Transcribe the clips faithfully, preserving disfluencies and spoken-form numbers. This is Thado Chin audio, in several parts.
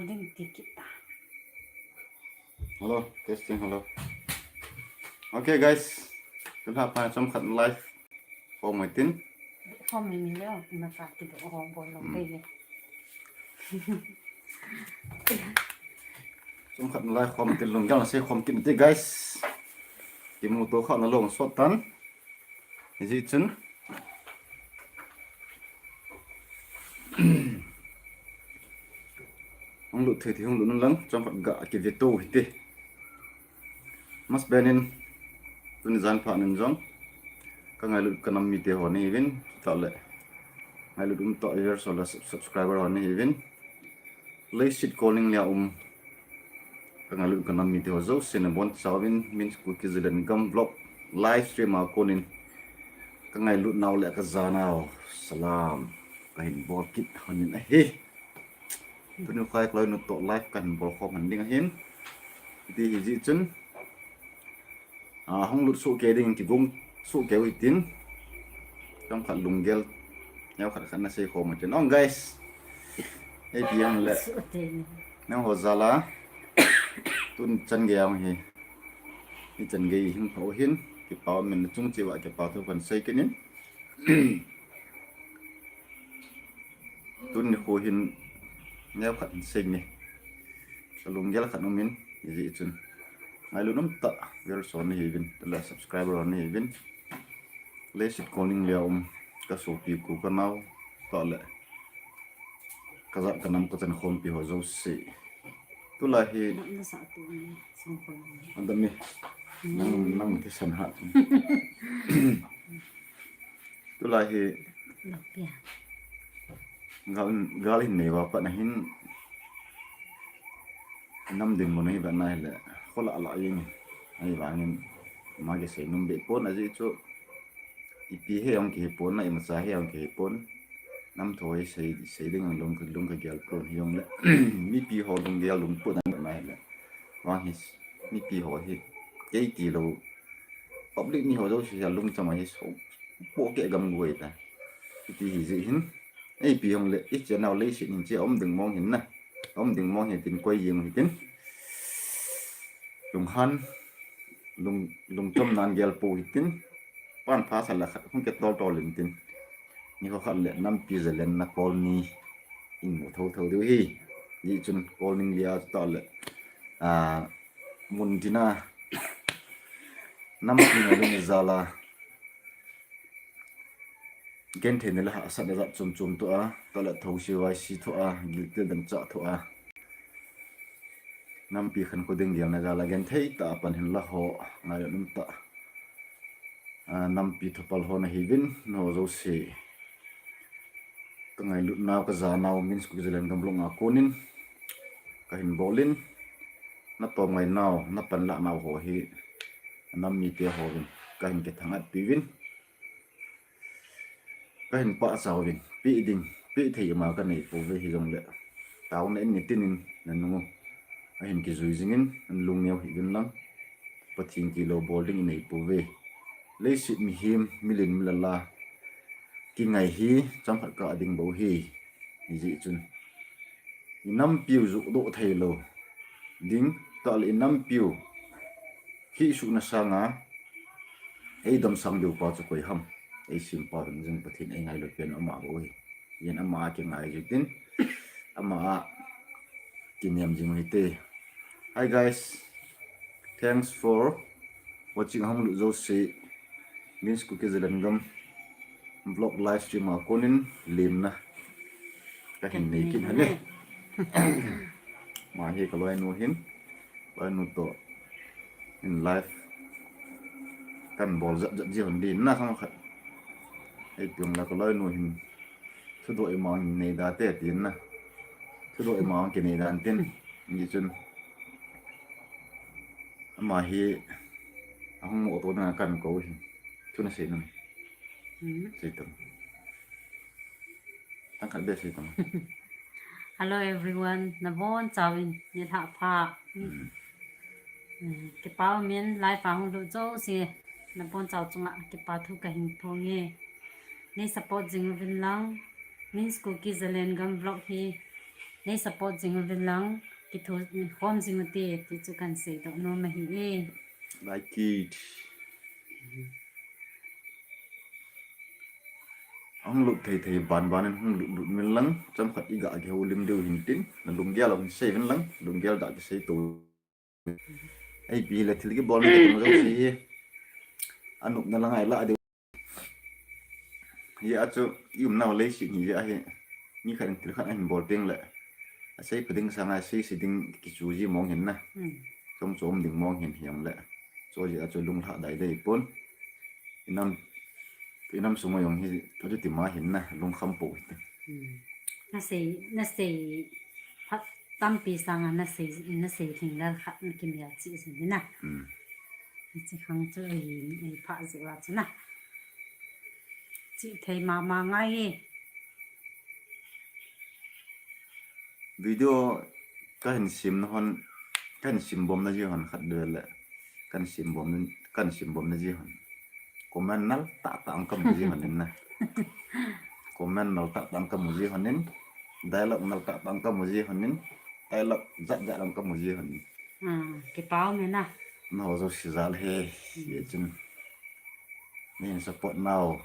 Ding ti kit ta. Hello, testing, hello. Okay, guys. Tun ha pa chomkhat live. Khom mai tin. Khom mai ni leo, na ka ti do ho bol lo Hmm. Pe ni. Chomkhat live khom tin lunggel na sei khom kit ti, guys. Kimuto kha na long sot tan. Hijeh chun. Hung lut thei thei hung lut un lang, chomkhat ga kive to hite. Mas benin, tuni jan pha nin jong. Ka ngailut ka nam mite ho nahiuvin, chutah le. Ngailut um tah viewers ho le sub-, subscriber ho nahiuvin. Leiset kolning lia um. Ka ngailut ka nam mite ho jouse nabonchauvin, Min's Kuki Zalengam vlog live stream a konin. Ka ngailut nau le ka ja nau. Salam. Ka hin bol kit hon in ahi. Tuni khai ka loinu toh live ka hin bol khom hon ding ahin. Hiti hijeh chun. A, hung lut soh kei ding, kigong soh kei u hitin. Chomkhat lunggel. Neo khat khat na sei khom u hitin. Ong guys. Ei pi ang le. Nang ho jal a. Tun chan gei ang hi. Ni chan gei hing pha u hin. Kipa min chung cheh uva kipa thu kan sei kit in. Tun nikho hin neo khat hin sei ni. Ka lunggel khat um in, hijeh chun. Ngailut um tah, viewers ho nahiuvin, le subscriber ho nahiuvin. Leiset kolning lia um, ka sopi u ka nau, tah le. Ka jat ka nam ka chan khompi ho jouse. Tulai hi. Dam na sa tu ni, sang khom ni. Adam ni. Hmm. Nang, nang ti san ha. Tulai hi. Lapia. Gal, gal hin nei uva pat na hin. Nam dinmun hi vet na hile. Khola la ing. Ahivangin. Ima kisei nom be pon ajeh chu. Ipi he ong kihe pon na, imacha he ong kihe pon. Nam tho hi sei, sei ding lung, lung ka gel pon hijongle. Mipi ho lunggel lungput na hile. Vang hi, mipi ho hi. Kei tilou. Public mi ho jouse hi alungchang a hi so. Po ke gam goi ta. Iti hijeh hin. Ei pi hong le, i channel leiset hin che um ding mong hin na. Um ding mong hitin koi jeng hitin. Lunghan, lung, lungchom nan gel pou hitin. Pan pha sa la khat, hung ke tol tol in tin. Nikho khat le, nampi zalen na kol ni. In mu tho tho diu hi. Hijeh chun kol ning lia tah le. A, mun tina. Nampi na lung jal a. Genthei na le hahsat na jat chom chom thoh a, tah le thousi vaisi thoh a, gilkel dangchah thoh a. Nampi khankho ding gel na jal a genthei tah a pan hin la ho, ngailut um tah. A, nampi thupal ho nahiuvin, nangho jouse. Ka ngailut nau, ka ja nau, Min's Kuki Zalengam vlog a konin. Ka hin bol in, na tom ngai nau, na panlah nau ho hi. Nam mite hovin, ka hin kithang-at piuvin. Ka hin pachat uvin, pe ding, pe thei ima ka nei pouve hijongle. Taona in nitin in na nung u. Ahin kijui jingin, na lungneo hih uvin lang. Pathen tilou bol ding i nei pouve. Leiset mihem, milen milal a. Kingai hi, chomkhat kah ding bou hi. Hijeh chun. I nampiu juhdoh thei lou. Ding, tah le i nampiu. Hi suhna sanga. Ei damsang diu pa chu koi ham. Ei sempa ding jing Pathen ei ngailut pen ama bou hi. Yen ama a kingai jiu tin. Ama a kinem jing u hite. Hi guys. Thanks for watching ahung lut jouse. Min's Kuki Zalengam vlog live stream a konin lemna. Ka hin nei kit hale. Ma hi ka loinu hin. Loinu toh. In live. Kan bol jat jat ji hon din na sang khat. Ei piong la ka loinu hin. Thudoh ima nei da te tin na. Thudoh ima kinei dan tin. Ni chun. Ama hi. Ahung mo to na kan ko hin. Thu na sei na. Hmm. Sei tam. Tang khat be sei tam. Hello everyone. Nabonchauvin. Nilhah pha. Hmm. Hmm. Kipa umin live a hung lut jouse. Nabonchau chunga kipa thu ka hin phong e. Nei support jing uvin lang. Min's Kuki Zalengam vlog hi. Nei support jing uvin lang, kitho khom jing ute, ti chu kan seidoh nom ahi e. Like it. Hung lut thei thei ban ban in hung lut lut uvin lang, chomkhat iga kihoulim diu hin tin, nalunggel a hin sei uvin lang, lunggel a kisei to. Ipi le thil kibol na kitung jouse hi. Anopna lang a ilah diu. Hia chu i umnau leiset hi jeh ahi. Mi khat in thil khat ahin bol teng le, asei pha ding sanga asei se ding kichu ji mong hin na. Hmm. Chom chom ding mong hin hijongle. Chu jeh a chu lunglhah dai dai pon. Inam, inam sunga jong hi, achuti ma hin na, lungkham pou hite. Hmm. Nasei, nasei phat tampi sanga nasei, nasei lhinglel khat na kimel cheh jin na. Hmm. Hiche khang chu ei, ei phah jeh uva chu na. Chihthei mama ngai e. Video kahin sem na hon, kahin sem bom na ji hon khat deu le. Kahin sem bom na, kahin sem bom na ji hon. Comment nal tah tah ang kamu ji hon in na. Comment nal tah tah ang kamu ji hon in. Dialogue nal tah tah ang kamu ji hon in. Dialogue jat jat ang kamu ji hon in. Hmm, kipa um e na. Nao jouse jal e, hmm, ye chun. Neihin support nau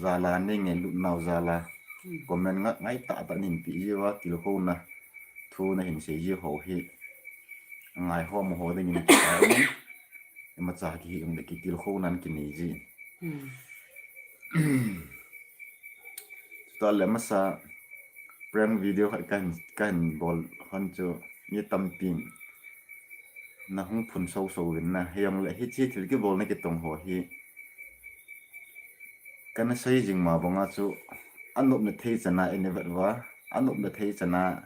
jal a, nei ngailut nau jal a. Hmm. Comment ngai tah tah neihin pe ji uva, tilkhouna thu nahin sei ji ho hi. Ngaihom ho dingin kipa um in. Imacha kihi jongle kitilkhouna kinei ji. Hmm. Chutah le masa prank video khat kahin, kahin bol hon chu mi tampin nahung phun soso uvin na. Hijongle hiche thil kibol na kitong ho hi kana sei jing ma banga chu anopna thei chana ina vet uva, anopna thei chana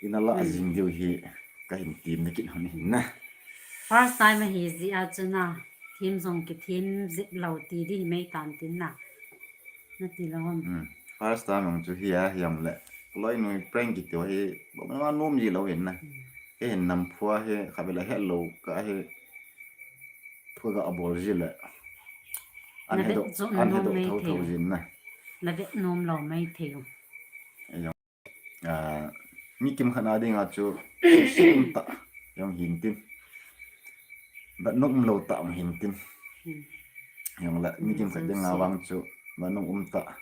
ina lah, hmm, jing diu hi kahin temna kit hon in na. First time ahi jeh a chu na, them jong kithem jep lou ti ding hi mei tan tin na. Nati lou ham. Hmm. First time jong chu hi a hijongle. Loinu prank kiti ho hi, bol ma nom ji lou hin na. Hmm. Kei hin nam phua hi, khatvei la het lou, kahi, phua ga bol ji le. An hedoh, an hedoh thou thou jin na. Na vet nom lou mei thei u. Ah, mi kimkhat a dinga chu, sum tah jong hin tin. Vet nom lou tah jong hin tin. Hmm. Jongle, mi kimkhat dinga vang chu, vet nom um tah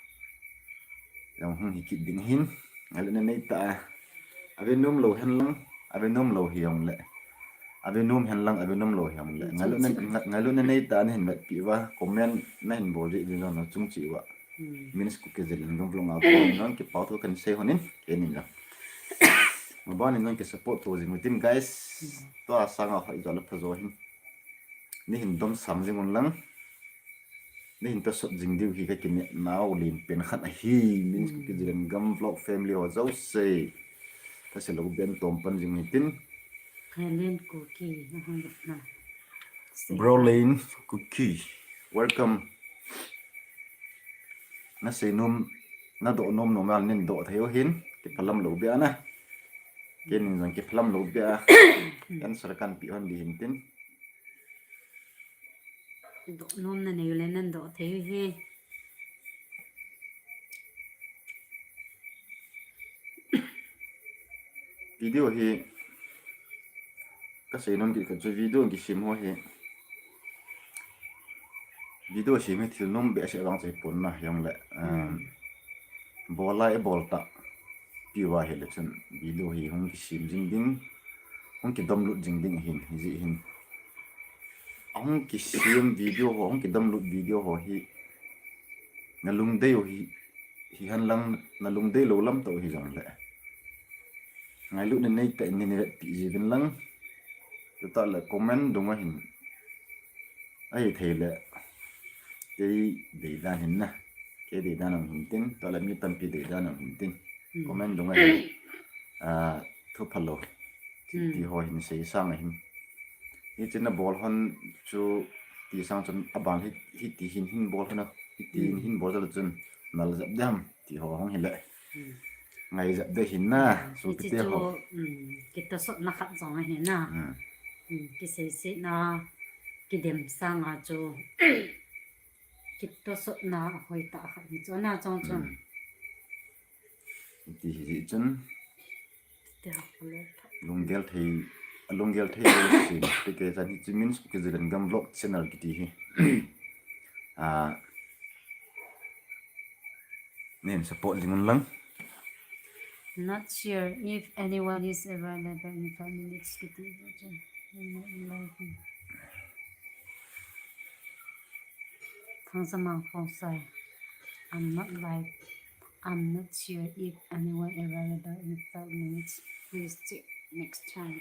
jong hung hi kit ding hin. Ngailutna nei tah a, ave nom lou hen lang, ave nom lou hijongle. Ave nom hen lang, ave nom lou hijongle. Hmm, ngailutna, chun, chun. Nga-, ngailutna nei tah a nahin vetpi uva, comment nahin bol ji uvin jong nachung cheh uva. Hmm. Miss Kuki Zalengam vlog a kon jong kipa thu kahin sei hon in, keini jong. Maban in jong kisupport to jing utin guys. Hmm. Tua sanga hoi jo le pha jo hin. Neihin domsang jing un lang. Neihin tosot jing diu hi kakinepnau len pen khat ahi. Miss, hmm, Kuki Zalengam vlog family ho jouse. Thase lou ben tom pan jing utin. Helen Kuki, ahung lut na. Bro Len Kuki, welcome. Nasei nom, nadoh nom nom a nin doh thei u hin, kiphalam lou beh a na. Keini jong kiphalam lou beh a. Answer kahin pe hon ding hin tin. Doh nom nanei u le nan doh thei u hi. Video hi kasei nom kit khat chu video kisem ho hi. Video sem hi thil nom behseh vang chu hipon na hijongle. Um, hmm. Bol a ibol tah pi uva hile chun video hi hung kisem jing ding, hung kidom lut jing ding ahin, hijeh hin. Ahung kisem video ho, hung kidom lut video ho hi, nalungdei u hi, hihen lang nalungdei lou lam toh hijongle. Ngailutna nei tah in neivetpi ji uvin lang. Chutah le comment dunga hin. Ahithei le. Kei deidan hin na. Kei deidan jong hin tin. Chutah le mi tampi deidan jong hin tin. Hmm. Comment dunga hin. Ah, thu phalou. Ti, hmm, ti ho hin sei sang ahin. Hiche nabol hon chu ti sang chun aban hi, hiti hin hin bol hon a, hiti hin, hmm, hin bol jal chun nal jep dem ti ho hung hile. Hmm. Ngai jep de hin na, hmm, so hiche kiti chu ho. Hmm, kitosotna khat jong ahi na. Hmm. Hmm, kiseisetna, kidem sanga chu. Kitosotna ahoitah khat hi chu ana chong chong. Hmm. Hiti hijeh chun. Lunggel thei, lunggel thei lo sin, te ke chan hi Chimin's Kuki Zalengam Vlog Channel kiti hi. Ah, nen support jing un lang. Not sure if anyone is available in five minutes kiti. Thangsamang Khongsai, I'm not live. I'm not sure if anyone available in five minutes. Please check next time.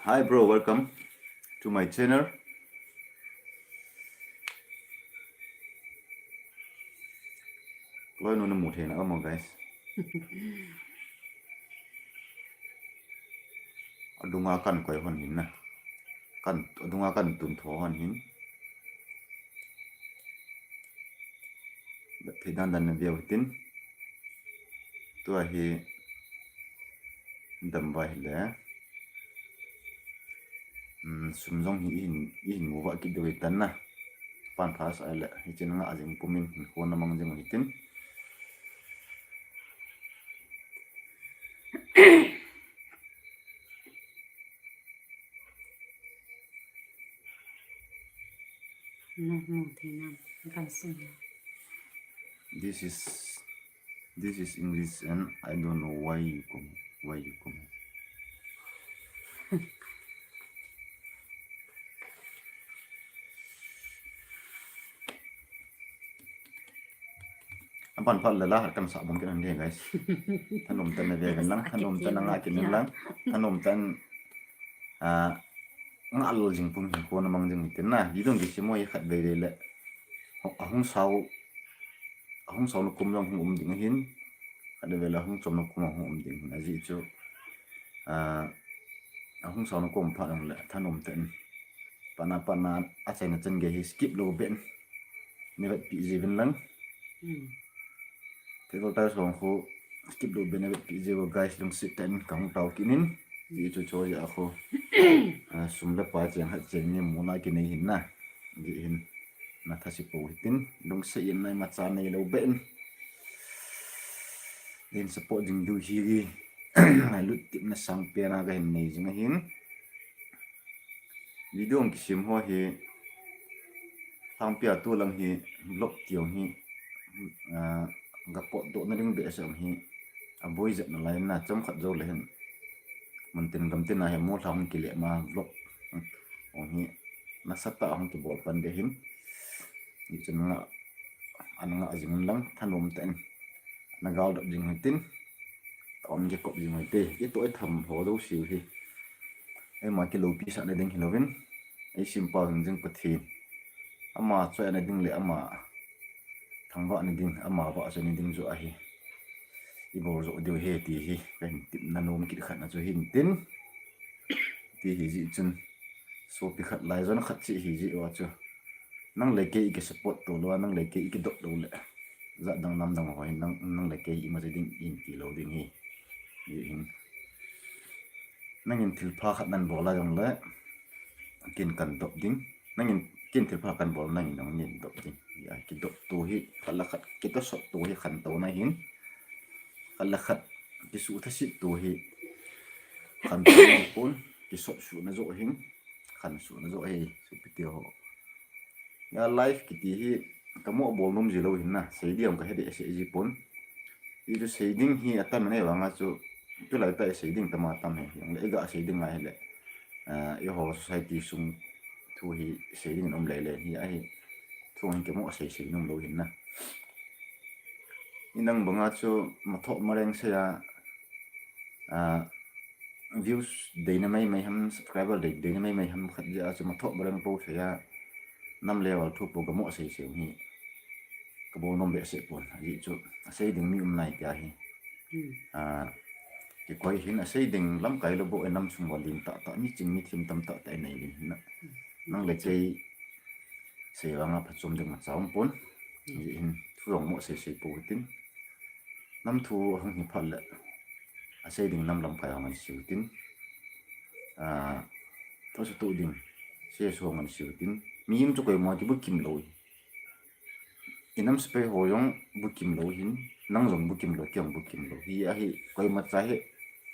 Hi bro, welcome to my channel. Loi nu na mu thei na amo guys. Adunga kan koi hon hin na. Kan, adunga kan tun tho hon hin. Bep thei dan dan na veu hitin. Tua hi dam vai hi le. Um, sum jong hi ihin, ihin mu va kit deu hitan na. Pan pha sa le, hichin nga jing pumin, hin khon na mang jing hitin. This is, this is English and I don't know why you come, why you come. Aban pha le la har kan sa bom kin an ge guys. Thanom tan na ve kan lang, thanom tan na nga kin lang, thanom tan, ah, nga lo jing pum hin khon na mang jing tin na. Video kisim ho hi khat ve le le. Ahung sao, ahung sao na kum jong hung um ding hin. Khat ve le ahung chom na kum hung um ding hin. Ajeh chu, ah, ahung sao na kum pha jong le thanom tan. Pana pana achaina chan ge hi skip lo ben. Ni vet pi ji vin lang. Hmm. Te ko ta song khu skip lo ben ni vet pi ji ko guys lungset tan kahung tao kit in. Ti chu cho ya khu. Ah, sum le pai cheng hat cheng ni mu na kinei hin na. Ji hin. Na thase pou hitin. Lungset in nai ma cha nei lo ben. Hin support jing diu hi. Ngai lut tip na sang pe na ka hin nei jing hin. Video hung kisim ho hi, Lhangpi a tu lang hi, vlog ti hung hi, ah, ga potdoh na ding behseh hung hi, aboi jep nalai na chomkhat jou le hin. Mun tin gam tin a hi, mu lha hung kile ma vlog hung hi, nasatah a hung kibol pan de hin. Hichun nga, an nga jing un lang, thanom tah in. Na gal dap jing hitin. Ka um kikop jing hite. Ito i tham ho jouse hi. Eima kiloupi sah na ding hilouvin. Ei simpa hing jing Pathen. Ama choi na ding le ama thangvah na ding, ama vahchoi na ding joh ahi. I bol joh diu ahi ti hi. Ka hin tepna nom kit khat na chu hin tin. Ti hi jeh chun. Sopi khat lai jon khat cheh hi jeh uva chu. Nang le kei i kisupport to lou a, nang le kei i kidop lou le. Jat dang nam dang ho hin nang, nang le kei imacha ding in ti lou ding hi. Hi hin. Nangin thilpha khat nan bol a jong le. Ken kan dop ding. Nangin ken thilpha kan bol nangin jong nin dop ding. Hi a kidop to hi, khat le khat, kitosot to hi khantouna hin. Khat le khat, kisuh thasit to hi. Khantou na pon, kisot suh na joh hin. Khan suh na joh hi, sopi te ho. Ya live kiti hi, ka mo bol nom ji lou hin na, sei diam ka he de sei ji pon. I chu sei ding hi atam ne vang a chu, tu lai ta sei ding tama tam he, yang le i ga sei ding ngai le. Ah, i ho society sung thu hi sei ding nom le le hi ahi. Thu hin ka mo sei sei nom lou hin na. I nang banga chu, mathoh mareng sei a, ah, views deina mai mai ham, subscriber dei, deina mai mai ham khat jeh a chu mathoh mareng pou sei a, nam le val thu pou ka mo sei sei hi. Ka bol nom behseh pon, ajeh chu, asei ding mi um nai tia hi. Hmm. Ah, kikoi hin asei ding lamkai lou bou e nam sung val ding tah tah, mi ching mi thim tam tah tah i nei ding hin na. Hmm. Nang le kei sei vang a phachom ding ma cha um pon. Hmm. Ajeh hin, thu jong mo sei sei pou hitin. Nam thu ahung hi phat le. Asei ding nam lamkai hung an sei u tin. Ah, thusoh to ding. Sei so hung an sei u tin. Mihem chu koima kibu kim lou. Nam sepai ho jong bukim lou hin, nang jong bukim lou, kei jong bukim lou. Hi ahi, koimacha hi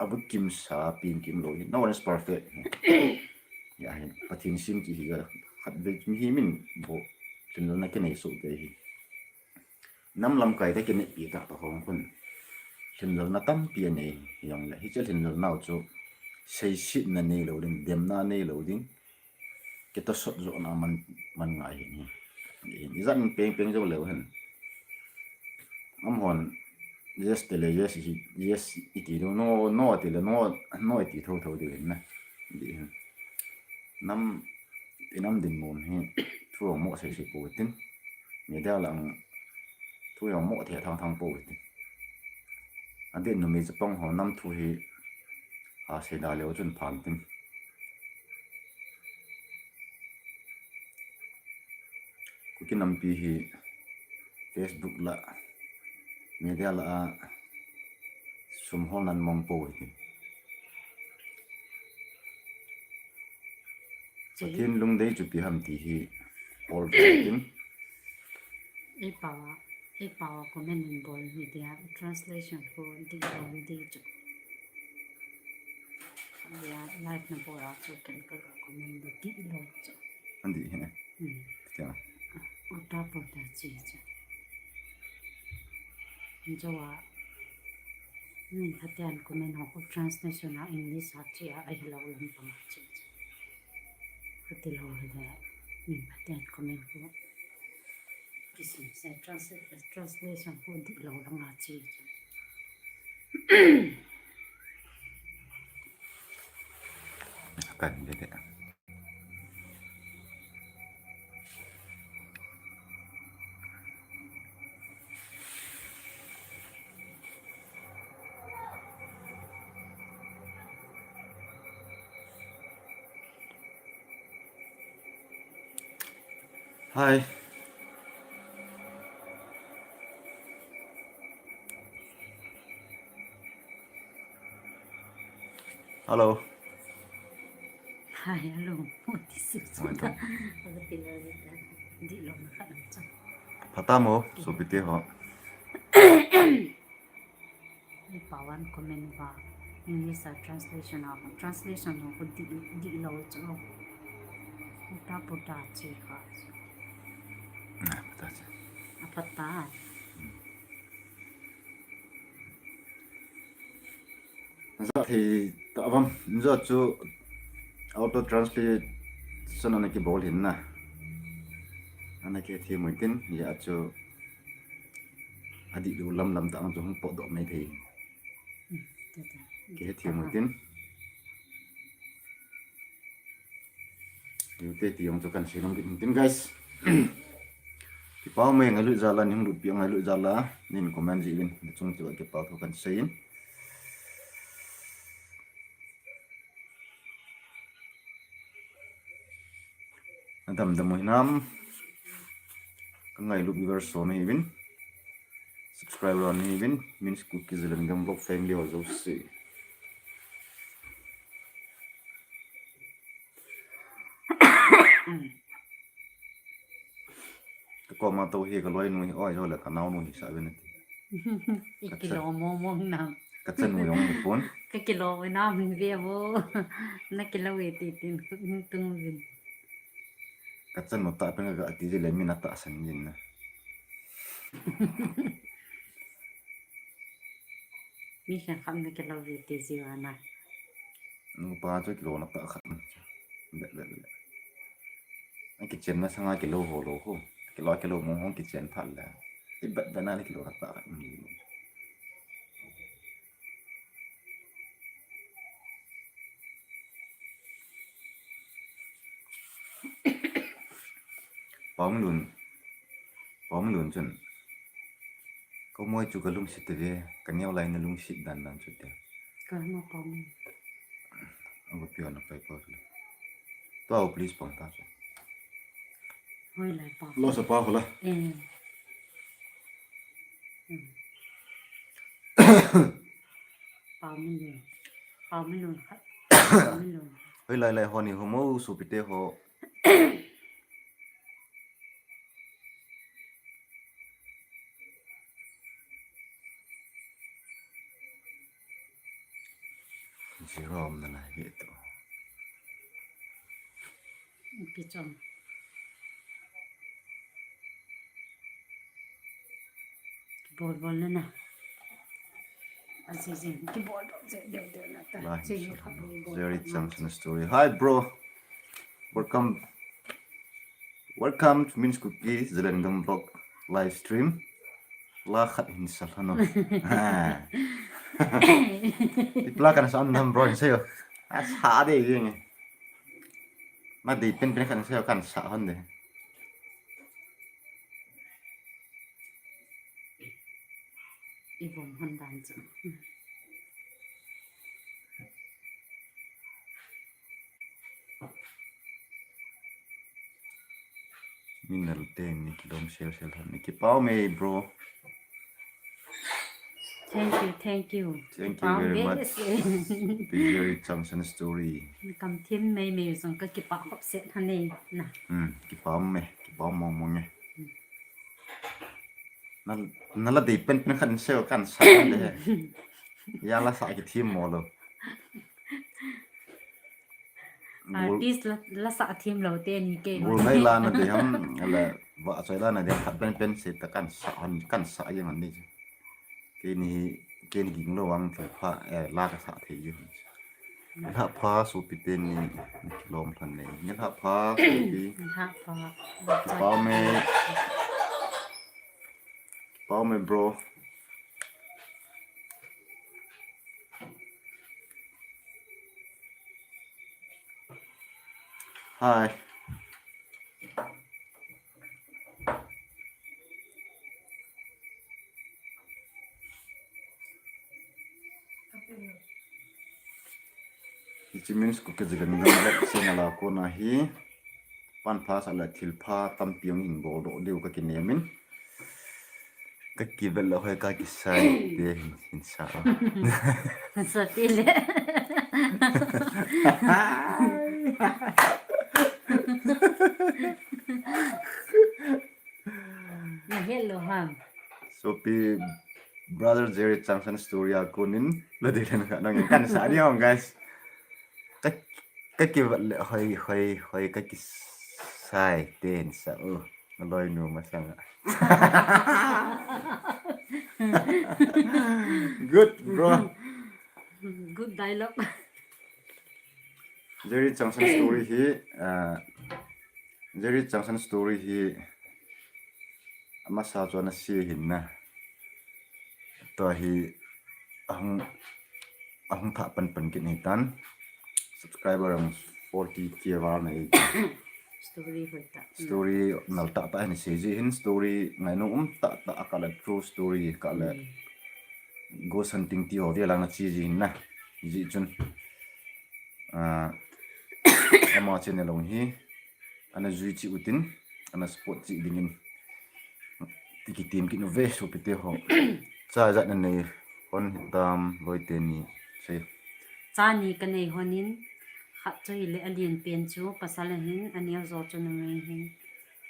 abukimsa, pengkim lou hin. No one is perfect. Hi ahi, Pathen sem kihi a, khatvei mihem in bou lhinlelna kinei soh kei hi. Nam lamkai te kineppi tah tah hung khun lhinlelna tampi anei jongle, hiche lhinlelna u chu seisetna neilou ding, demna neilou ding, kitosot johna man, man ngai hi. Ijat in peng peng jou leu hen. Amahon yes tile yes hi, yes iti diu, no, no tile no, no iti thotho diu hin na. Dih hin. Nam, inam dinmun hi thu jong mo seisei pou tin. Media lang thu jong mo thethang thang pou tin. Adeh numei chapang ho nam thu hi asei da leu chun pha tin. Kuki nampi hi Facebook lah, media lah a sum holnan mong pou hi. Pathen lungdei chu ipi ham ti hi hol tin. Ei pao a, ei pao a comment in bol hi dia, translation khu dihlou hi di chu. Dia live na bol a chu ken ka comment dihlou chu. Adih hi. Hmm. Tia. Ulta pulta che chu. Joa, min phaten comment ho khu translation a English a che a, ahilou lampang a che chu. Khuti lou hile, min phaten comment khu kisim se, trans-, translation khu dihlou langa che chu. Kan de de. Hi. Hello. Hi, hello. What is it? Welcome. Phatamo, sopite ho. Ei pao a comment va, English a translation a, translation ho khu di, dihlou chu. Ulta pulta che kha. Ah, pulta che. A pulta. Jat thei tah vam, jat chu auto translation ana kibol hin na. Ana kihethei mu tin, hia chu adihlou lam lam tah ang chu hung potdoh mai thei. Hmm, tia, tia. Kihethei mu tin. Ute ti jong chu kan sei nom kit tin, guys. Kipah mai, ngailut jal a, nei hung lutpi a ngailut jal a, neihin comment jeh uvin, nachung cheh uva kipathu kan sei in. Nadamdam u hinam. Ka ngailut viewers ho nahiuvin, subscriber ho nahiuvin, Min Kuki Zalengam Vlog family ho jouse. Ka koma tou hi ka loinu hi, oi, jole ka naonu hi sa uvin ati. I kilo mong mong nam. Ka chanu jong hi pon. Ka kilo ve nam hin ve vo. Na kilo ve ti tin tung vin. Ka chanu tah pen ka ga ti jeh le min atahsan jin na. Mi khenkhat na kilo ve ti ji uva na. Nupa chu kilo na tah khat. Be, be, be. An kichen masanga kilo ho lou ho. Kilo, kilo mong hong kichen phat le. I be, be na le kilo na tah khat. Paominlun, Paominlun chun, ka moi chu ka lungset tave, ka neo lai na lungset dan dan chu te. Ka mo Paominlun. Abo pion na pai pa le. Tua, please, pang ta chu. Hoilai pa. Lo sa pa hola. Eh. Hmm. Paominlun. Paominlun khat. Paominlun. Hoilai lai ho ni ho mo, sopite ho. Zero umna lai ve tu. Kichom. Bol bol na na. Aji jing kibol bol je deu deu na ta. Lai, Jerry Changsan Story. Hi, bro. Welcome. Welcome to Min's Kuki Zalengam Vlog live stream. La khat hin sa lhon o. Ipi la kan sa nam bro hin sa o. Asa de jing. Na dei penpen kan sa o, kan sa lhon de. Ibom hon dan chu. Min nal teng ni kilom sel sel lhon ni, kipa ume bro. Thank you, thank you. Thank you very much. Jerry Changsan Story. Kam thim mei mei jong ka kipa khop set lhon e na. Hmm, kipa ume, kipa mong mong e. Hmm. Na, na la dei penpen khat in sa o, kan sa de he. Ya la sa kithim mo lo. Artist la, la sa thim lo te ni ke. Gol ngai la na dei ham, la va choi la na dei khat penpen se ta kan sa han, kan sa yang an ni. Keini, keini ging lo vang thil pha, eh, la ka sa thei ji. Nilhah pha sopi teni, kilom lhon nei. Nilhah pha sopi. Nilhah pha. Kipa ume. Kipa ume bro. Hi. Hiche Min's Kuki Zalengam Vlog channel a kona hi pan pha sa le thil pha tampi jong hin bol doh diu ka kinem in. Ka kivel le hoi ka kisai te hin, hin sa o. Sa ti le. Na het lou ham. Sopi brother Jerry Changsan Story a konin la dei len ka nang kan sa ding ham guys. Ka, ka kivet le hoi, hoi, hoi ka kisai ten sa o. Na loi nu masanga. Good, bro. Good dialogue. Jerry Changsan Story hi, ah, Jerry Changsan Story hi amasa chu ana sei hin na. Tua hi ahung, ahung thah pan pan kit ni tan. Subscriber ang forty K val nei. Story hoi ta. Story nal tah tah hin sei ji hin, story ngainom um tah tah a kah le true story kah le ghost hunting ti ho vel a ana chi ji hin na. Ji chun. Ah, ama channel a hi ana jui cheh utin, ana support cheh dingin ti kitem kit uve sopi te ho. Cha ijat na nei hon hitam loi teni sei. Cha ni ka nei hon in, khat chu hile alen pen chu pasal ahin, aneo jo chu numei ahin.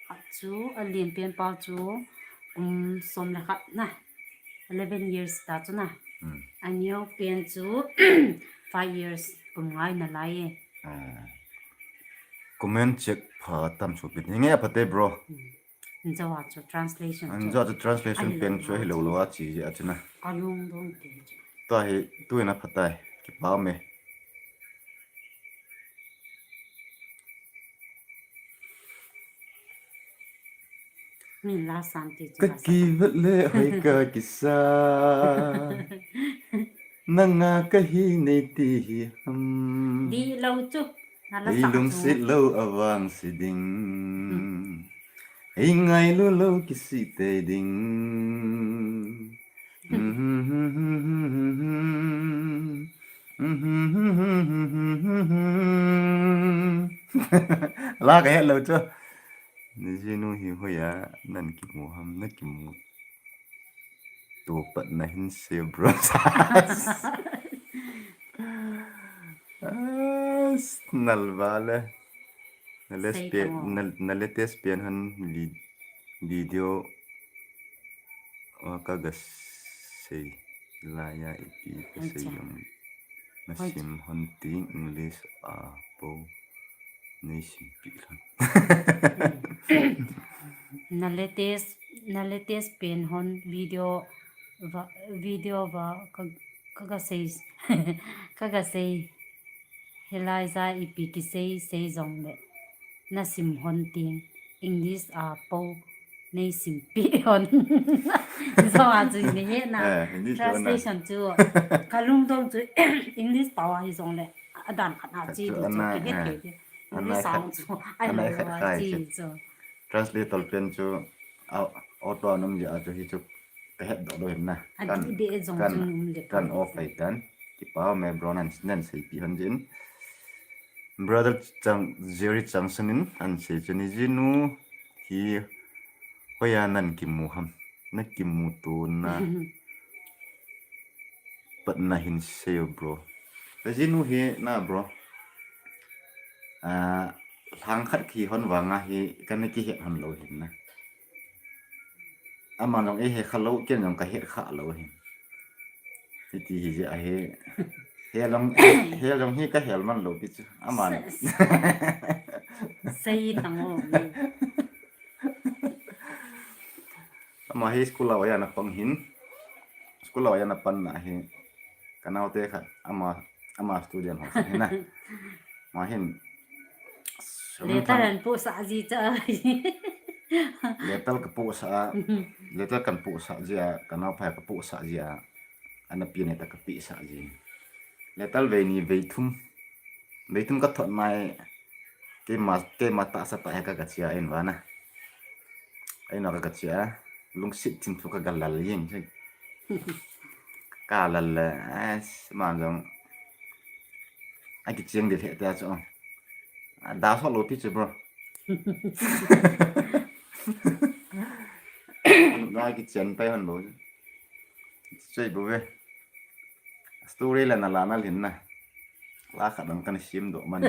Khat chu alen pen pa chu kum som le khat na, eleven years ta chu na. Hmm. Aneo pen chu five years kum nga na lai e. Ah. Comment check pha tam chu pin. Hinge pha te bro. Hmm. Njawa chu translation chu. Njawa chu translation pen chu hilou lou a chi a chu na. Ka lung dong te chu. Tua hi tuin apha tai. Kipa ume. Min la san ti chu. Ka kivet le hoi ka kisa. Nanga kahi nei ti hi ham. Di lou chu. Na la sa chu. Ei lungset lou avangse ding. Hmm. Ei ngailu lou kisih tei ding. La ka het lou chu. Najinu hi hoiya nan kimu ham, na kimu. Toh pat na hin sei bro. As, nal vale. Na latest pen, na, na latest pen han vi-, video. Wa ka ga sei. Laiya ipi ka sei jong. Nasim hon ting English a po nei simpi lhon. Na latest, na latest pen hon video va, video va ka, ka ga sei, ka ga sei. Hilai ja ipi kisei sei jongle nasim hon ting English a po nei simpi hon. Jong a chu nei he na. Eh, English a na. Translation chu ka lungdong chu English pao a hi jongle adan khat a chi chu di chu ana, kihet eh, kei di. Ana English khat, song chu ai ana lo khat a kai chi chu. Chu. Translator pen chu a, auto a num ji a chu hi chu ka het doh lou hin na. A kan, di be jong kan, chu num le kan po. Off ai tan. Kipa me bro nan, nan seipi hon jin. Brother Chang, Jerry Changsan in an sei chu ni jinu hi hoiya nan kimu ham. Na kimu tona patna hin seiyo bro. Ka jinu hi na bro. Ah, lhang khat kihon vanga hi kana kihet hon lou hin na. Ama jong eihe kha lou, ken jong ka het kha lou hin. Hiti hi jeh ahi. He jong, he jong hi ka hel man lou pi chu. Ama. Sei tang o. Ama hi school a oya na pang hin. School a oya na pan na hi. Ka naote khat ama, ama student ho khat hi na. Ama hin. Letter an pu sa ji cha. Letter ka pu sa, letter kan pu sa ji a, ka naopa ka pu sa ji a. Ana pi ne ta ka pi sa ji. Letter vei ni vei thum. Vei thum ka thot nai. Keima, keima tahsa tah he ka, ka chia in vana. Aina ka, ka chia. Lungset thim thu ka ga lal jeng. Ka lal le. Ai, man jong. Ai, kicheng di he ta chu. A, da so lou pi chu, bro. Ai, kicheng pai hon bou. Sei bou ve. Story la na la na lhin na. La khat dang kana sim doh man.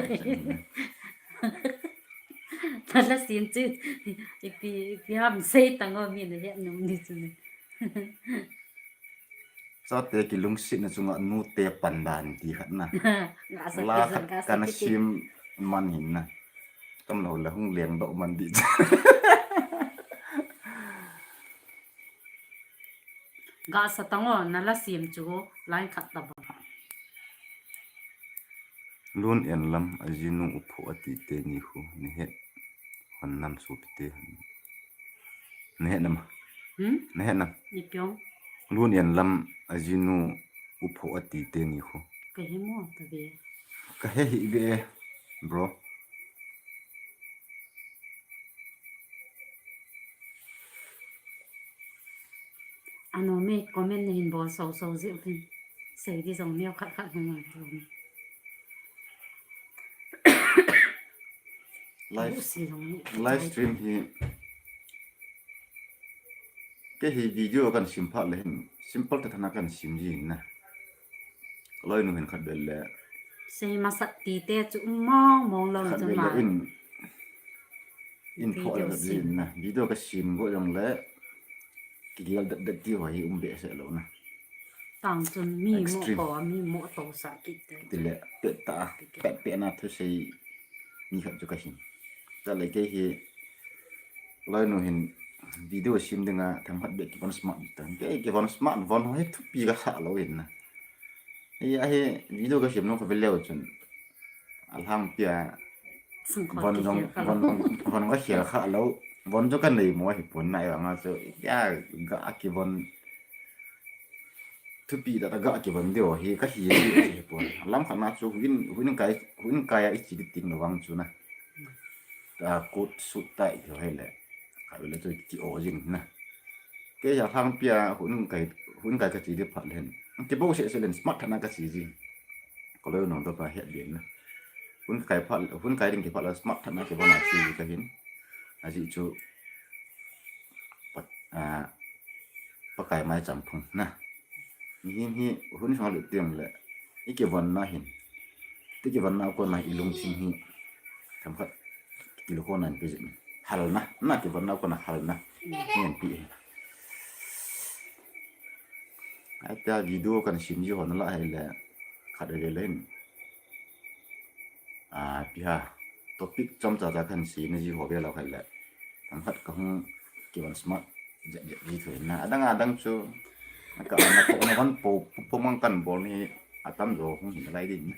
Na la sim chu. Ipi, ipi ham sei tang o mi na he num ni chu ni. Chate kilungsetna chunga nute pan dan ti khat na. Nga sa la khat sa, nga sa kana kiti. Sim man hin na. Kam lo la hung leng doh man di. Ga sa tang o, na la sim chu, line khat ta ba. Lun en lam, a jinu u pho a ti te ni khu, ni het hon nam su pi te. Ni het nam. Hmm? Ni het nam. Ni pyong. Lun en lam, a jinu u pho a ti te ni khu. Ka he mo ta be. Ka he hi be, bro. Ano me comment na hin bol so so ji u tin. Sei di jong neo khat khat hung ngai tu. Live, live stream hi. Kei hi video kan sim phat le hin simple ta thana kan sim ji na. Loi nu hin khat bel le. Sei masa ti te chu um mong mong lo khat chu bel le ma. In, in pho le khat bel in na. Video ka sim go jong le. Kigel det det ti ho hi um be se lo na. Tang chun mi mo ko mi mo to sa kit te. Ti le pe ta, pe pe na thu sei ni khat chu ka sim. Ta le kei hi Loi nu hin video sim dinga themkhat beh kivon smart ta. Kei kivon smart von ho hi thupi ka sa lo hin na. Hi a hi video ka sim nu ka ve leu chun. Alhang pia von jong, von, von ka khel kha lo. Von jong ka nei mo hi pon na ya nga chu. Ya ga kivon thupi ta ta ga kivon deu hi ka hi hi pon. Lam khat na chu huin, huin kai, huin kai a i chi di ting lo vang chu na. Ta kut sut ta i thei le. Ka le chu ki o jing na. Kei ya hang pia hun kai, hun kai ka chi di phat len. Ki bo se se len smart thana ka chi jing. Ko lo no to ka he bien na. Hun kai phat, hun kai ding ki phat la smart thana ki bona chi ka hin. A ji chu. Pat, a, Pakai mai cham phung na. Ni hin hi hun sang le tiang le. I kivon na hin. Ti kivon na ko na i lungthim hi. Themkhat kilo ko nan pi jin. Hal na, na kivon na ko na hal na. Ni an pi. Ai ta video kan sim ji hon la hai le. khat vele hin. A, ipi ham, topic chomcha cha kahin seina ji ho ve lou khat le. Themkhat kahung kivon smart jep jep ji thou in na. Adang adang chu, na ka, na ko, na van po, po, po mang kahin bol ni, atam jo hung hin lai din.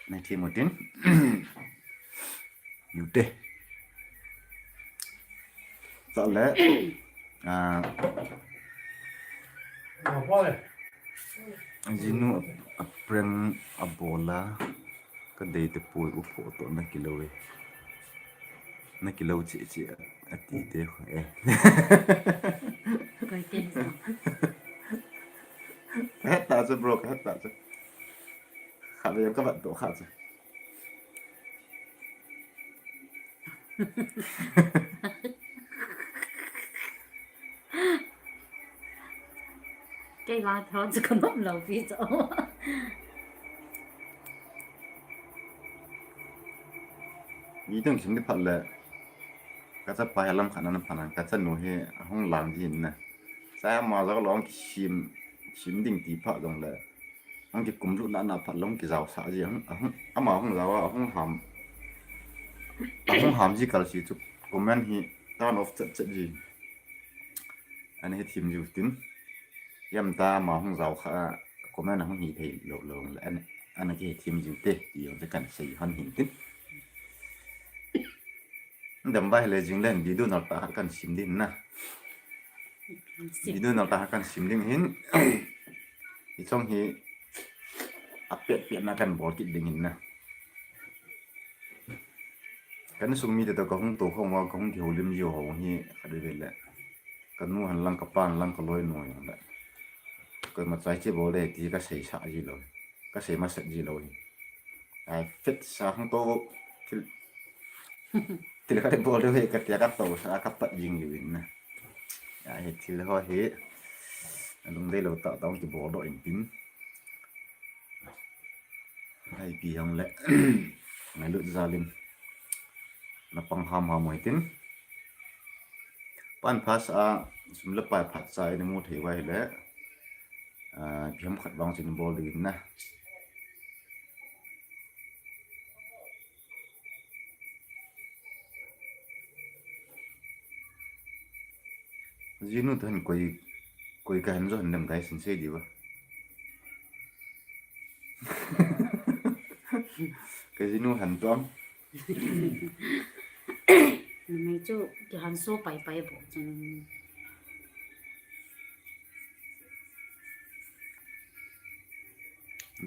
Na thi mo tin. Ute. Tale. Ah. Jinu a, a prank abol a. Ka dei tapoi, u photo na kilou e. Na kilou che che a, ati te ho e. Koi te sa. Ka het ta chu bro, ka het ta chu. Kha ve ka vat to kha chu. Kei vang tho chu ka nom lou pi chu. Ni tung sim ni phat le. Ka chapa hi lam khat na phat na, ka chanu hi ahung lang ji na. Sa ma ja lo hung kisim, sim ding ti phat jong le. Hung kikum lut na na phat le hung kijao sa ji, hung, hung, ama hung jao a, hung ham. Hung ham ji kal si chu comment hi turn off chet chet ji. Ana hethim jiu tin. Ipi ham ta ama hung jao kha a comment ahung hi thei lou lou le ana, ana kihethim jiu te ti jong chu kahin sei hon hin tin. Dam vai le jing le video nal ta khat kahin sim din na. Sim. Video nal ta khat kahin sim ding hin. Hiche hi apet pet na kahin bol kit ding hin na. Ka insung mite toh kahung tou khom uva, kahung kihoulim jiu ho hi khat vele. Ka nu hen lang, ka pa hen lang, ka loinu hen lang. Koima chai che bol de ti ka seisa ji lou. Ka sei masat ji lou hi. Ai, fit sa hung tou thil, thil khat bol de ka tia ka tou sa ka pat jing jiu in na. Ai, hi thil ho hi. Alung dei lou tah tah hung kibol doh in tin. Ipi hung le. Ngailut jal in. Na pang ham ham u hitin. Pan pha sa a, sum le pai phat sa a i na mu thei uva ahile. Ah, ipi ham khat vang chu i na bol diu in na. Jinu toh hin koi, koi kahin jo ham guys, hin sei diu va. Ka jinu han tong. Numei chu kihan so pai pai bou chun.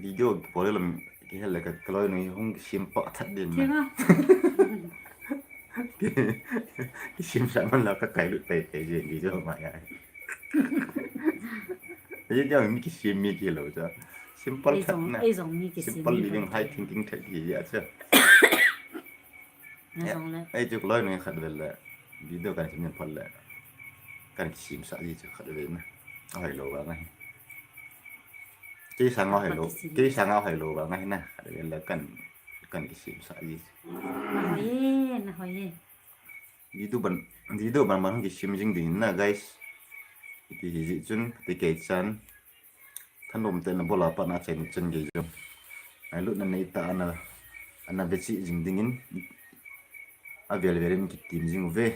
Video bol le lam kihel le ka, ka loinu hung kisim pah that din na. Kisim sa man la ka kailut pai pai jin video ma ya. Video mi kisim mi kilou cha. Simple that na. Ei jong mi kisim. Simple living, high thinking that ki ya cha. Ei chu ka loinu khat vele. Video kahin sim phat le. Kahin kisim sa ji chu khat vele na. Ahoi lou vang ahi. Kei sanga ahoi lou. Kei sanga ahoi lou vang ahi na. Khat vele kahin, kahin kisim sa ji. Ahoi e, na ahoi e. Video ban, video ban ban hung kisim jing ding na guys. Iti hi ji chun, ti kei chan. Thanom tah in na bol a pat na chai ni chan gei jong. Ngailutna nei tah a na, ana vechi jing dingin. Avel vel in kitim jing uve.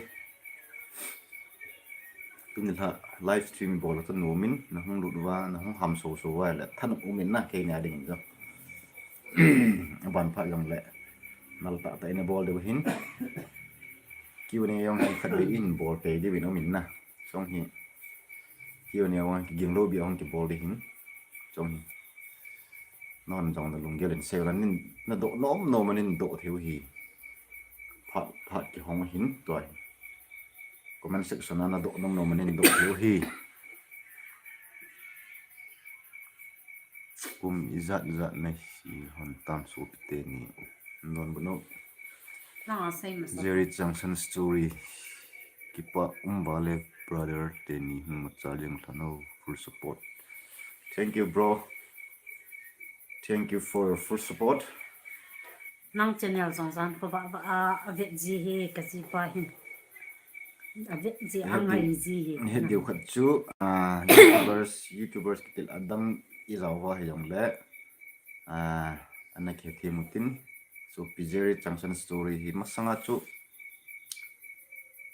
Tuni la live stream bol a thanom in, na hung lut uva, na hung ham so so uva le, thanom um in na kei nia dingin jong. Aban phat jong le. Nal tah tah in na bol diu hin. Q and A jong hi khat vei in bol pe diu in um in na. Jong hi. Q and A jong kiging lou bia jong kibol diu hin. Jong hi. Non jong na lunggel in sei la nin na doh nom nom a nin doh thei u hi. Phat, phat kihong hin tua hi. Comment section a na doh nom nom a nin doh thei u hi. Kum ijat jat na hi hon tam sopi teni. Non bu no. Nanga sei masa. Jerry Changsan story. Kipa um vale brother teni hung macha jeng lhano full support. Thank you, bro. Thank you for your full support. Nang channel jong jan ko ba ba a, a vet ji hi ka ji pa hin. A vet ji a ngai ji hi. He diu khat chu, ah, YouTubers, YouTubers kitil adang i jao uva hi jong le. Ah, ana khe thei mutin. So, Pijeri Changsan story hi masanga chu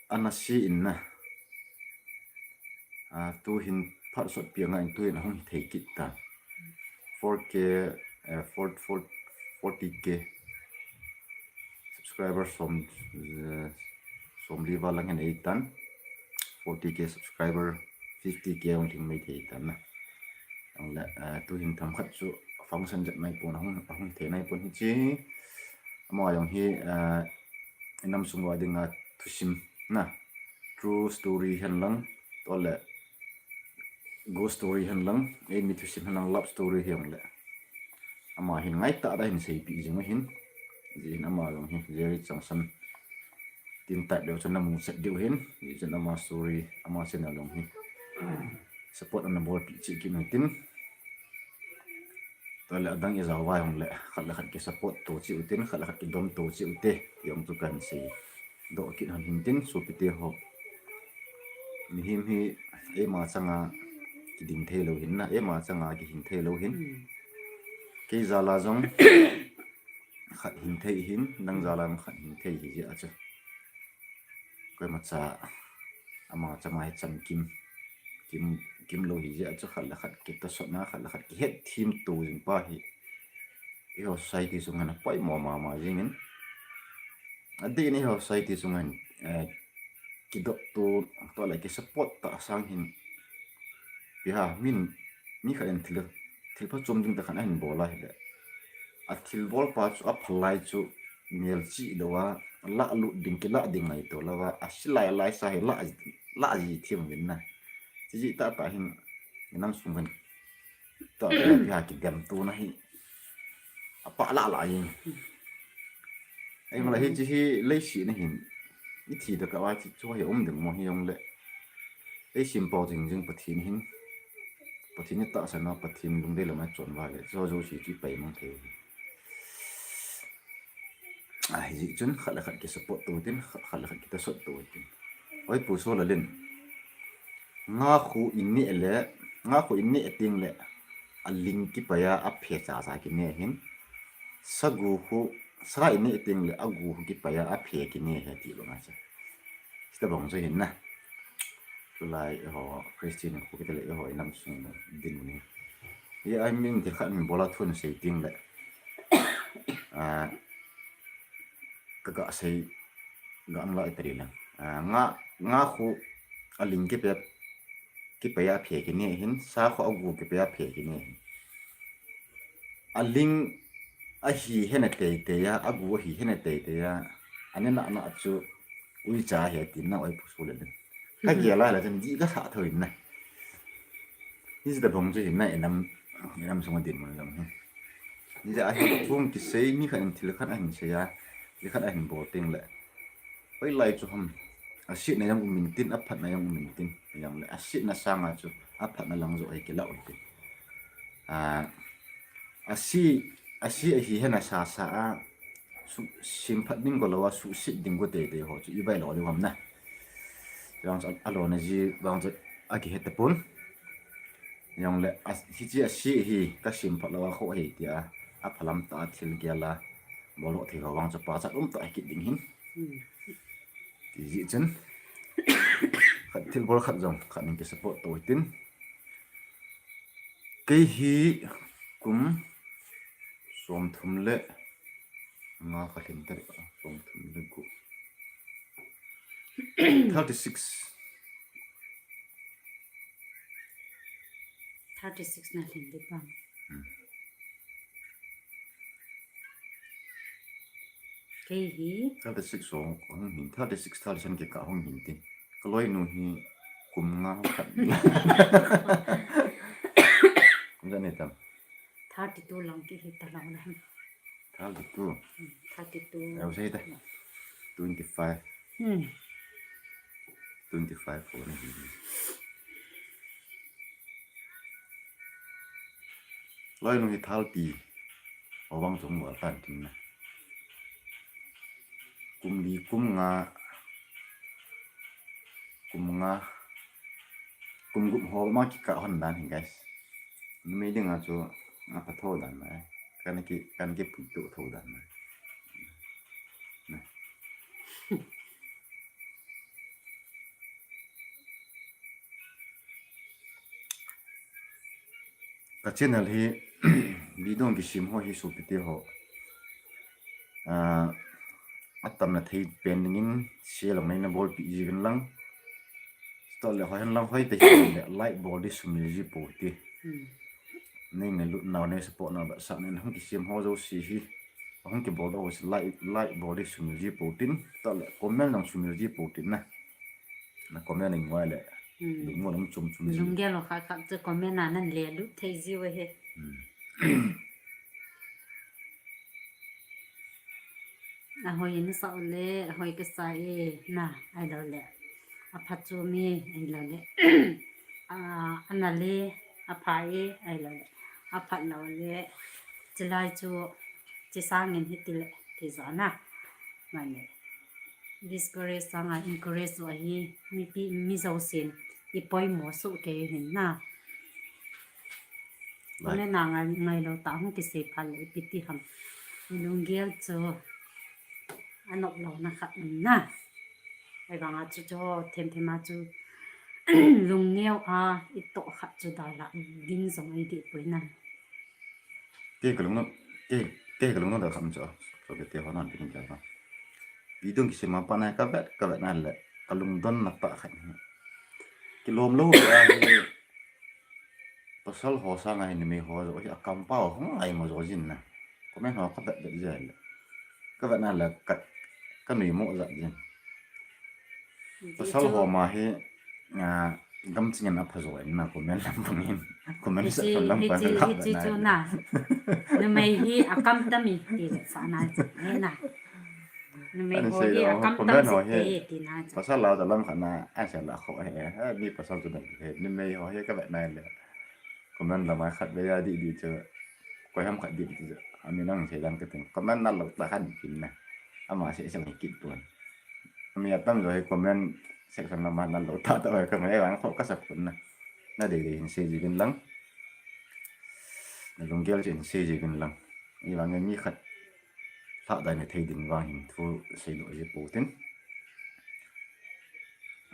ana si in na. Ah, tu hin phat sot pi anga in tu hin ahung thei kit ta. Four K, eh, four, four, forty K subscriber som, eh, som li val lang hin ei tan. Forty K subscriber, fifty K ong thing mai thei tan na. Ang le, eh, tu hin tham khat chu function jat nai pon ahung, ahung thei nai pon hi chi. Ama jong hi, eh, inam sung wa dinga thusim na. True story hen lang, to le ghost story hen lang, ei mi thusim hen lang love story hi ong le. Ama hin ngai ta da hin sei pi jing hin. Ji hin ama jong hi, Jerry Changsan. Tin ta deu chan na mu set deu hin. Ji chan ama story, ama channel jong hi. Support ana bol pi chi ki nu tin. To le adang i jao vai hong le, khat le khat ki support to chi u tin, khat le khat ki dom to chi u te, ti ong tu kan si. Do kit hon hin tin, sopi te ho. Mihem hi, eima changa ki ding thei lo hin na, eima changa ki hin thei lo hin. Hmm. Kei jala jong, khat hin thei hin, nang jala jong khat hin thei hi jeh a chu. Koima cha, ama chama hi chan kim, kim, kim lo hi jeh a chu khat le khat ki ta sot na, khat le khat ki het thim to jing pa hi. I ho society sunga na poimo mama jing in. A di ni ho society sunga hin, eh, ki dot to, to le ki support ta sang hin. Pi ha, min, mi khat in thil, thil pha chom ding ta khan a hin bol a hi le. A thil bol pa chu a phalai chu mel chi lo a, la lut ding ki la ding ngai to lo a, a silai lai sa hi la, la ji thim vin na. Chi ji ta ta hin, nam sung vin. Ta ta pi ha ki dem tu na hi. A pa la la yin. Ei, mala hi chi hi leiset na hin. I thi da ka wa chi chu hi um ding mo hi jong le. Leiset pau jing jing Pathen hin. Pathen ni ta sa na Pathen lungdei lam a chon va le. Chu jo si chi pai mang thei. A hi ji chun khat le khat ki support to tin, khat, khat le khat ki ta sot to tin. Oi pu so la lin. Nga khu in ni le, nga khu in ni ting le. A ling ki pa ya a phe cha cha ki ne hin. Sa gu khu, sa in ni ting le a gu khu ki pa ya a phe ki ne he ti lo nga cha. Sta bang chu hin na. Tulai ho Christian khu ki te le ho inam sung din ni. Ye, I mean, ti khat min bola thun sei ting le. Ah, ka ga sei ga an la i tari lang. Ah, nga, nga khu a ling ki pe, ki pe a phe ki ne hin, sa khu a gu ki pe a phe ki ne hin. A ling a hi hena tei tei a, a gu a hi hena tei tei a, a ne na na chu ui cha he tin na oi pu su le din. Ka ge la la tin di ka sa tho in na. Hi ji da bong chu hin na inam, inam sung a din mun lang hi. Ni ja a hi phung ki sei mi khat in thil khat a hin sei a, thil khat a hin bol ting le. Oi lai chu ham. A si na jong um in tin, a phat na jong um in tin. Jong le a si na sanga chu a phat na lang jo ai ki la oi tin. A, a si, a si a hi hena sa sa a, su, sim phat ding ko lo a, su si ding ko te te ho chu i bai lo ding ham na. Jong chu a lo na ji, jong chu a ki het ta pun. Jong le, a, hi chi a si hi, ka sim phat lo a kho hi ti a, a phalam ta thil gel a, bol lo thei ho vang chu pa chat um ta ki ding hin. Hmm. Ti ji chun. Khat thil bol khat jong, khat ning ki support to tin. Kei hi kum som thum le nga ka lhin ta, som thum le gu. Thirty six. Thirty six na lhin di pam. Hmm. Kei hi. Thirty six hong, hong hin, thirty six, thirty seven ki ka hong hin tin. Ka loi nu hi kum nga hong khat. Kum ja ne tam. Thirty two lang ki hi ta lang na. Thirty two. Hmm, thirty two. Au sei ta. Twenty five. Hmm. Twenty five ko na hi. Loi nu hi thirty. O vang chung wal tan tin na. Kum li, kum nga, kum nga, kum gup ho ma ki ka hon dan hi, guys. Numei ding a chu a pa tho dan na. Kan ki, kan ki pui tu tho dan. Ka channel hi video kisem ho hi sopite ho, ah, atamna thei pen dingin share lang neina bolpeh jiuvin lang. Chuteng le hoihen lang hoi te hile like bol di sumil ji pou te. Hmm. Nei ngailutnau, nei support nau, vetsahna in hung kisem ho jouse hi, hung kibol ho jouse like, like bol di sumil ji pou tin, chuteng le comment lang sumil ji pou tin na. Na comment in ngai le. Hmm. Lungmon um chom chom ji. Lunggel lou khat khat chu comment a nan le lut thei ji uve. Hmm. Ahoi in sa le, ahoi kasa e, na, ahilou le. Apha chu mi, ahilou le. A, ana le, apha e, ahilou le. Apha lou le. Chilai chu, chisangin hiti le, ti jo na. Mane. Discourage sanga encourage jo hi, mipi, mi jousen, i poimo soh kei hin na. Lai. Comment a ngai, ngailou tah hung kisei phat le ipi ti ham. I lunggel chu anop louna khat um na. Ahivanga chu chu themthem a chu lungneo a i toh khat chu dalha ding jong eidih poi na. Kei ka lungno, kei, kei ka lungno da khat um chu. Sopite ho nan tin ka. Video kisem a pat na ka vet, ka vet na le. Ka lungdonna tah khat. Kilom lou a hi. Pasal ho sanga hi numei ho jo hi akampao hung ai mo jo jin na. Comment ho ka vet vet jin le. Ka vet na le ka, ka nuimo jat jin. Pasal ho ma hi, ah, gamching in apha jo in na comment lam pang in. Comment section lam pang in. Hiche chu na. Numei hi akam tam e ti sa na. Numei ho hi akam tam e ti na. Pasal la lam khat na, asa la kho he. Mi pasal chu dang he. Numei ho hi ka vet na le. Comment lama khatvei a dih dih chu, koi ham khat dih dih chu, ami nang sei dan ka ting. Comment nal lou tah khat dih kin na. Ama sei sei kit pon. Ami atam jo hi comment section lama nal lou tah tah ka mai vang kho ka sa pon na. Na dei dei hin sei ji vin lang. Na lunggel chu hin sei ji vin lang. Ivang mi khat lhah dai na thei ding vang hin thu sei lou ji pou tin.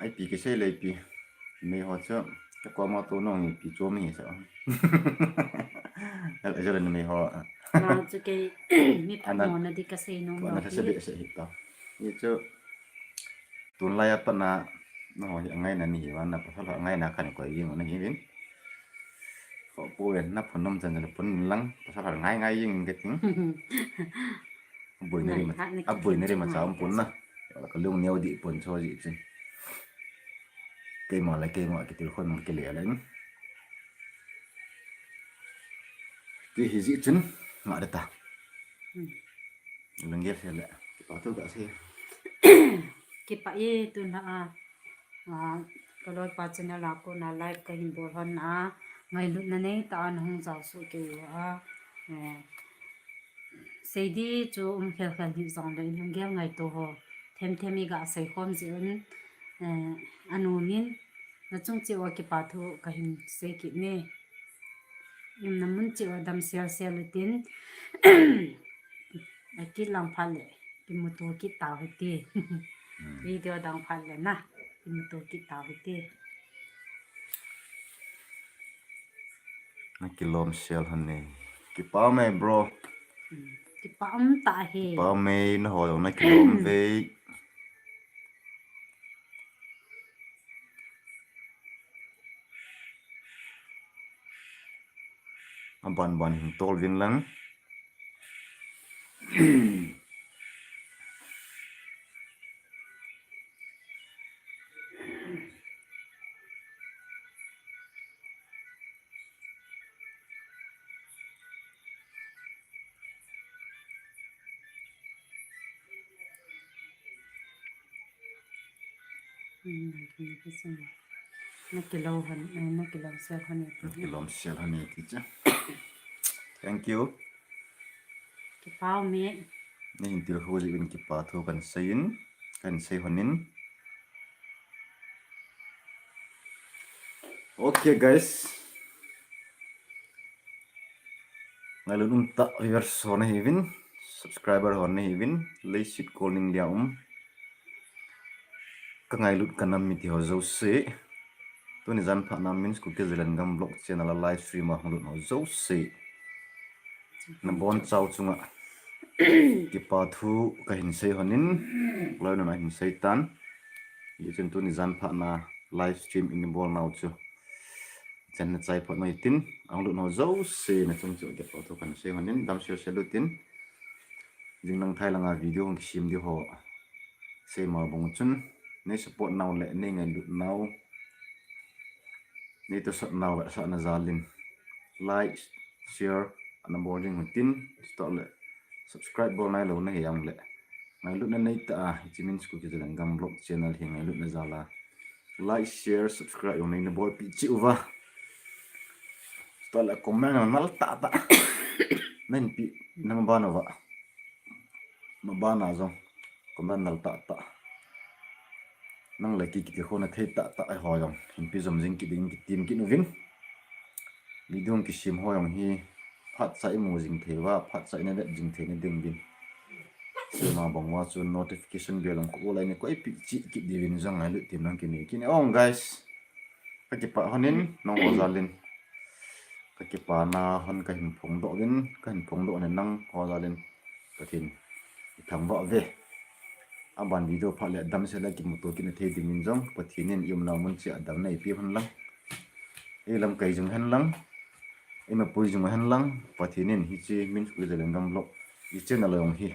Ai pi kisei le pi. Numei ho chu, ka koma tou nong pi chu mi sa. Al ajal numei ho. Ma chu kei mi phat mo na di ka sei nong. Ana ka sei be sei ta. Ni chu tun lai a pat na, na ho hi angai na ni hi wan na pasal angai na kan koi jing na hi vin. Ko pu en na phun nom chan chan phun lang pasal ngai ngai jing ka ting. Aboi na ri ma, aboi na ri ma cha um pon na. Ka lungneo dih pon cho ji chin. Keima le keima kitilkhou nung kile le. Ti hi ji chin. Nga de ta. Hmm. Lunggel se le. Kipa thu ka sei. Kipa e tu na a. Ah, ka loipa channel a kona live ka hin bol hon a, ngailutna neitah a na hung jao soh kei uva, eh, sei di chu um khel khel hih jongle, i lunggel ngaito ho themthem i ga sei khom jeh un, eh, anom in, na chung cheh uva kipa thu ka hin sei kit e. Umna mun cheh uva damsel sel utin, akit lang phat le kimuto kit tau hite. Hmm. Video dang phat le na, kimuto kit tau hite. Na kilom sel hon e. Kipa um e, bro. Hmm. Kipa um tah e. Kipa um e, na ho jong na kilom ve. Aban ban hin tol vin lang. Na kilou hon, eh, na kilom sel hon e. Na kilom sel hon e ti cha. Thank you. Kipa um e. Nei hin tilkhou jeh uvin kipa thu kan sei in, kan sei hon in. Okay, guys. Ngailut umtah viewers ho nahiuvin, subscriber ho nahiuvin, leiset kol ning lia um, ka ngailut ka nam mite ho jouse, tuni jan phat na Min School K Z Lengam Vlog channel a live stream a hung lut ho jouse, nabonchau chunga kipa thu kahin sei honin, loi nuna hin sei tan. Hichun tuni jan phat na live stream in bol nau chu chan na chai phot mai tin, ahung lut ho jouse nachung chu kipa thu kahin sei honin, damsel sel utin. Jing lang thai langa video hung kisem diu ho seima bang chun, nei support nau le nei ngailut nau, nei tohsot nau vetsahna jalin like, share ana bol ding utin, chutah le subscribe bol nailou nahi jongle, ngailutna neitah a hiche Min School K Z Lengam Vlog channel hi ngailutna jal a like, share, subscribe jong neina bolpeh cheh uva, chutah le comment jong nal tahtah nahin peh na maban uva, maban a jong comment nal tahtah, nang le kei kikhona thei tahtah eiho jong hin peh jom jing kit ding kitem kit uvin. Video kisem ho jong hi phatcha imu jing thei uva, phatcha ina vet jing theina ding uvin, seima bang uva chu notification bell jong khu ulai ni koipeh cheh kit diuvin jong ngailut tin nang kinei kit in, guys. Kakipah honin nangho jalin, kakipana hon kahin phongdoh uvin, kahin phongdoh nin nangho jalin Pathen ithangvah uve. Aban video phat le damsel a kimuto kit na thei dingin jong Pathen in iumnau mun cheh a damna eipeh hen lang, ilamkai jing hen lang, imapui jing hen lang, Pathen in hiche Min School K Z Lengam Vlog i channel a jong hi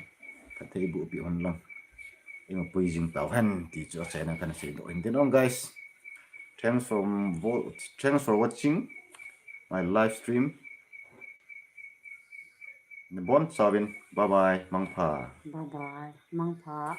phatthei eiboh peh hen lang, imapui jing tauhen ti chu achaina kana seidoh hin tin, guys. Thanks for, thanks for watching my live stream. Nabonchauvin, bye bye, mangpha. Bye bye, mangpha.